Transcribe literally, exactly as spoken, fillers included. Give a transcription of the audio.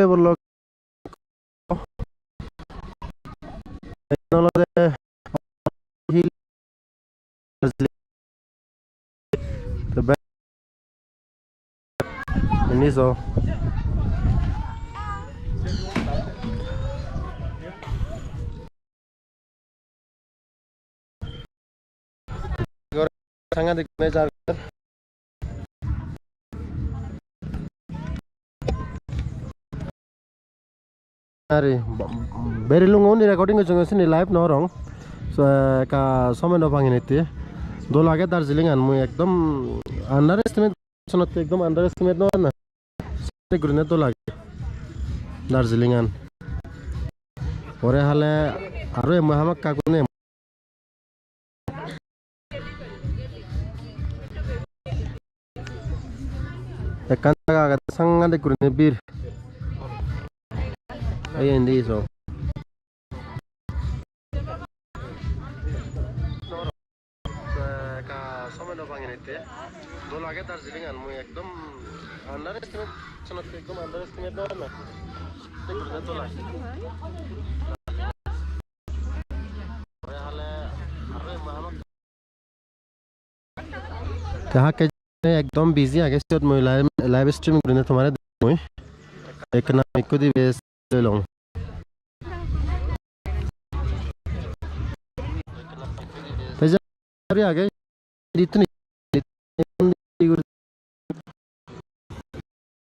Ei bolok. Iyen olode hill. Indi so. Sangadik mane jar. Are, beri lungo undi recording gocchonge sini live no orong. So, ekka somoy no pangin ette. Dol age Darjeeling an, mui ekdom underestimate, sonotte ekdom underestimate no na. Sini gurine dol age Darjeeling an. Pore hale aro emma hamakkai gurine. Ekkan jaga agede sangadik gurinei bir. Ei indi so. Ekka somoy no pangin ette. Dol age Darjeeling an, mui ekdom underestimate, sonotte ekdom underestimate no na. Dol age. Te hakke ekdom busy age siyot, mui live, live streaming gurinei tomare mui ekkena ikko dibe loi long. Te je age, ittun